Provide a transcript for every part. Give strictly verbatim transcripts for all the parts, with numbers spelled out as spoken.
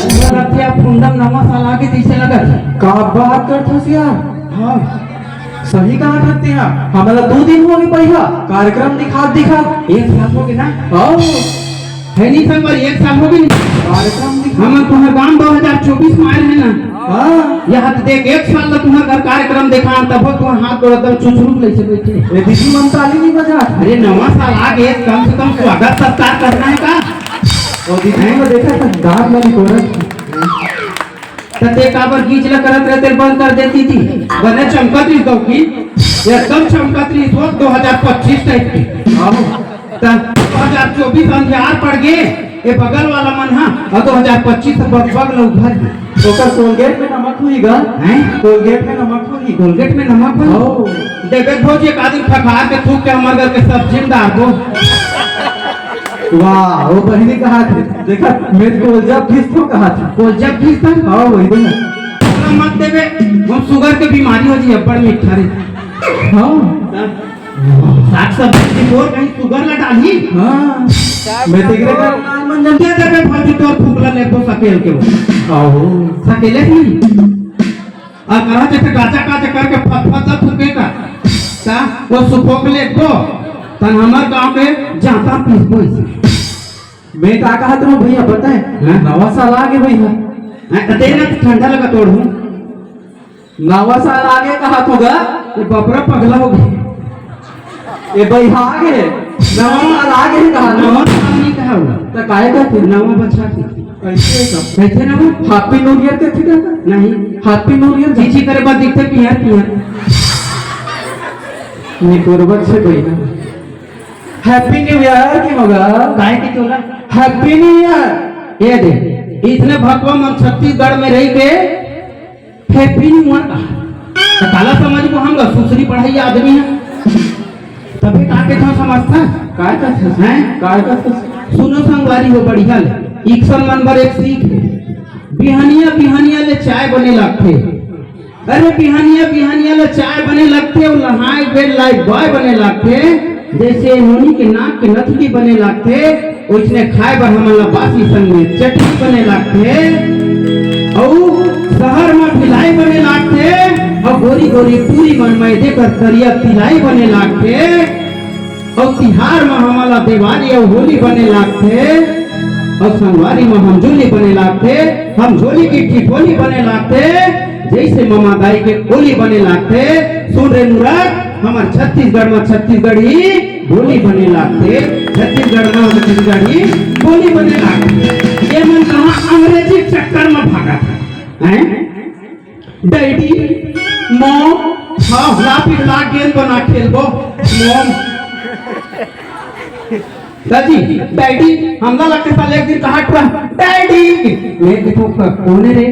पूरा रतिया फुंडम नवा साल आगे जैसे लगत हे। का बात करत हस यार? हाँ। सही कहा करते हैं, हमला दो दिन हो गए पहिला कार्यक्रम दिखा दिखा। एक साल हो गए ना? हाँ। है नहीं संगवारी, एक साल हो गए नहीं। कार्यक्रम दिखा। हम तुम्हारे गांव दो हज़ार चउबीस में आए हैं ना। हाँ। यहाँ तो देख, एक साल ला तुम्हारे घर कार्यक्रम देखा, तब हो तुम्हारे हाथ गोड़ एकदम चुचरुक ले से बैठे। ये दीदी मन ताली नहीं बजा। अरे नवा साल आ गए, कम से कम स्वागत सत्कार करना है का? और दीदी को देखा था, दांत में निकोरा। त ते काबर गीच ल करत रहे, तेल बंद कर देती थी। बने चमकत रही तो की, एकदम चमकत रही, वो दो हज़ार पच्चीस टाइप की। आओ। त दो हज़ार चउबीस अंधियार पड़ गए, ये बगल वाला मन हा, और दो हज़ार पच्चीस बग बग ल उभर गए। ओकर कोलगेट में नमक हुई गा। हैं? कोलगेट में नमक हुई। कोलगेट में नमक हुई? ओ। देवे भौजी, एक आदमी फखार के थूक के हमर घर के सब्जी में डाल दो। वाह, वो बहिनी कहा थी, देखा, मैं कोलजा फिस तो कहा थी। कोलजा फिस था? हाँ, वही तो है। ओला मत देवे, हम शुगर के बीमारी हो जी, अब्बड़ मीठा रे। हाँ। साग सब्जी की बोर कहीं शुगर लगा ली। हाँ। मैं तो एकरे का लाल मंजन दे देवे, भौजी तोर फुकला लेबो सकेल के वो। आओ। सकेले नहीं। अउ कहा जैसे गाचा गाचा करके फत फत ला फूके का, का वो सुखोक ले को, तन हमर गांव के जाता पीसबो इसे। मैं का कहत रहूं भैया, पता है? हाँ? नवा साल आ गए भैया। हाँ, तो तेरे ना ठंडा लगा तोड़ हूँ। नवा साल आ गए कहा तू गा? ये बपरा पगला हो गया। ये भाई आ गए, नवा साल आ गए कहा तू? नवा साल नहीं कहा हुआ। तो काहे का थे? नवा बछर के। कैसे का? कैसे ना वो? Happy New Year के थे का? नहीं। Happy New Year। चीची करे बाद दिखते पियर पियर। निकोरबक से भैया। Happy New Year की होगा? काहे की तोला? Happy New Year। ये दे, इतने भकवा मन छत्तीसगढ़ में रही के Happy New Year कहा। तो काला समझ को हम लोग सुसरी पढ़ाई आदमी है। तभी का के था समझता? काय का था? हैं? काय का था? सुनो संगवारी हो बढ़िया ले। इक्सन मन बर एक सीख है। बिहनिया बिहनिया ले चाय बने लगथे। अरे बिहनिया बिहनिया ले चाय बने लगथे, अउ नहाए बेर लाइफ बॉय बने लगथे। जैसे नोनी के नाक के नथनी बने लगथे, ओइसने खाए बर हमन ला बासी संग में चटनी बने लगथे, अउ शहर म भिलाई बने लगथे, अउ गोरी गोरी टूरी मन मैदे कर करिया तिलाई बने लगथे। अउ तिहार म हमन ला देवारी अउ होली बने लागथे, अउ संगवारी म हमझोली बने लागथे, हमझोली की ठिठोली बने लागथे, जइसे ममा दाई के ओली बने लागथे। सुन रे मुराद, हमर छत्तीसगढ़ म छत्तीसगढ़ी बोली बने लागथे, छत्तीसगढ़ म छत्तीसगढ़ी बोली बने लागथे। ये मन कहाँ अंग्रेजी चक्कर म भागत हे, हैं? डैडी, मॉम, हाँ, लाफिंग लाग गेंद बना खेलबो, मॉम। दादी, डैडी, हमला लगते साले एक दिन कहा टुरा, डैडी। मैं देखो, क-, कौन है रे?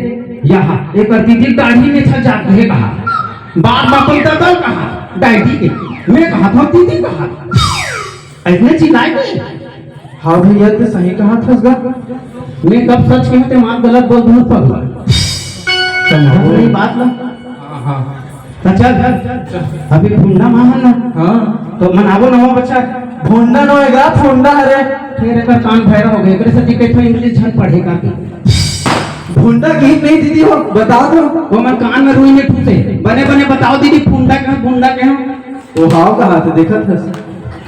यहाँ, एक बार दीदी दाढ़ी में छा जात है कहा। बाप बापन ददल कहा, डैडी के। मैं कहा था, दीदी कहा। ऐसने चिल्लाए नहीं। हाँ भैया, तो सही कहा था उसका। मैं कब सच कहूँ, ते मार गलत बोल दूँ, पगला। समझा नहीं बात ना? हाँ, हाँ। तो चल, चल, चल। अभी भुंडा माहन ना। हाँ। तो मनाबो नवा बछर। भुंडा नोएगा, फुंडा हरे। फिर एक कान भैरा हो गए, एकरे से दिक्कत हो, इंग्लिश झन पढ़े का। भुंडा गीत नहीं दीदी हो, बता दो। वो मन कान में रुई में ठूसे। बने बने बताओ दीदी, फुंडा कहाँ, भुंडा कहाँ? वो हाव कहा थे, देखा था।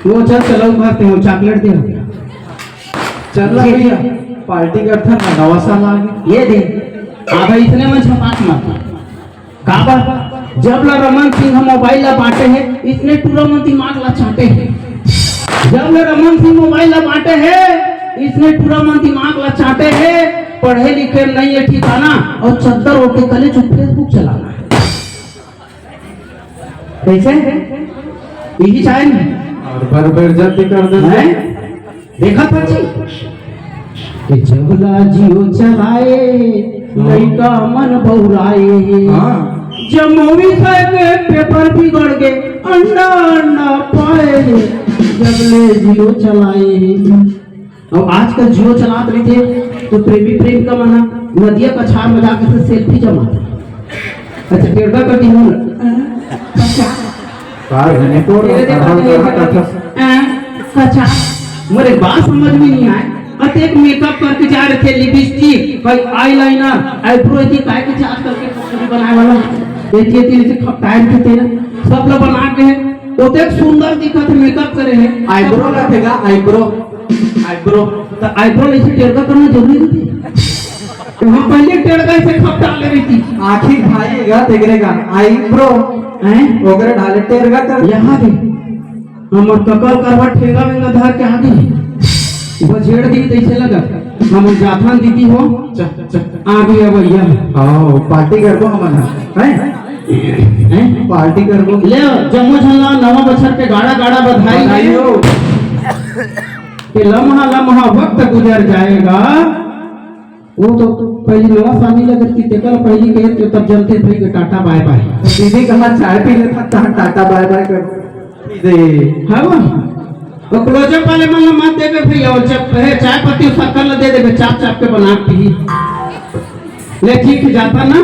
वो चल, चलो घर पे, वो चॉकलेट दे। चल ला भैया, पार्टी करथन ना, नवा साल आ गया। ये दे, आधा इसने मन छपात मत। काबर? जब ला रमन सिंह मोबाइल ला बांटे हे, इसने टूरा मन दिमाग ला चाटे हे। जब ला रमन सिंह मोबाइल ला बांटे हे, इसने टूरा मन दिमाग ला चाटे हे। पढ़े लिखे में नहीं है ठिकाना, और चद्दर ओढ़ के कले चुप Facebook चलाना है। कैसे? यही चाहे नहीं। और बर बेइज्जती कर देते हैं। देखा था जी? कि जब ला जियो चलाए, लइका मन बौराए। हाँ। जब मूवी से के पेपर बिगड़ गए, अंडा अंडा पाए, जब ले जियो चलाए। अब आजकल जियो चलात रहिथे, तो प्रेमी प्रेमिका मन ह नदिया कछार में जाके से सेल्फी जमाथे। अच्छा, टेढ़ा कर दी हूँ। का घने को तेरे देखा कहाँ, तेरे कहाँ देखा। कथा? हाँ, कछार। मोर एक बात समझ में नहीं आए। अतेक मेकअप करके चार थे लिपस्टिक, कोई आईलाइनर, आईब्रो, एती काय के आजकल के कुछ भी बनाए वाला, एती एती जैसे खपटाए के तेरा, सब ला बना के ओतेक सुंदर दिखत हे, मेकअप करे हे। आईब्रो ला फेंका, आईब्रो, आईब्रो। तो आईब्रो ले से टेढ़ा करना जरूरी नहीं। वहाँ पहले टेढ़ा से खपटा ले रही थी। आँखी भाई गा तेरे का आईब्रो। हैं? ओकरे डाले टेढ़ा कर। यहाँ भी हमर ककल करवा ठेंगा वेंगा धार के आगे बजेड़ दी तैसे लगा। हम जाथन दीदी हो। च, च। आगे अब भैया। आओ, पार्टी करबो हमन ह। हैं? हैं? पार्टी करबो। ले, जम्मो झन ला नवा बछर के गाड़ा गाड़ा बधाई। बधाई हो। कि लम्हा लम्हा वक्त गुजर जाएगा। वो तो पहली नवा साल नहीं लगत कि तेकर पहली कहे तो तब जनते भाई के टाटा बाय बाय। दीदी कहा चाय पी लेता तहाँ टाटा बाय बाय कर दे। हाँ वो। वो क्लोजअप वाले मन ला मत देबे भैया, वो जब कहे चाय पत्ती शक्कर ला दे देबे, चाप चाप के बना के पी। ले ठीक है, जाता ना।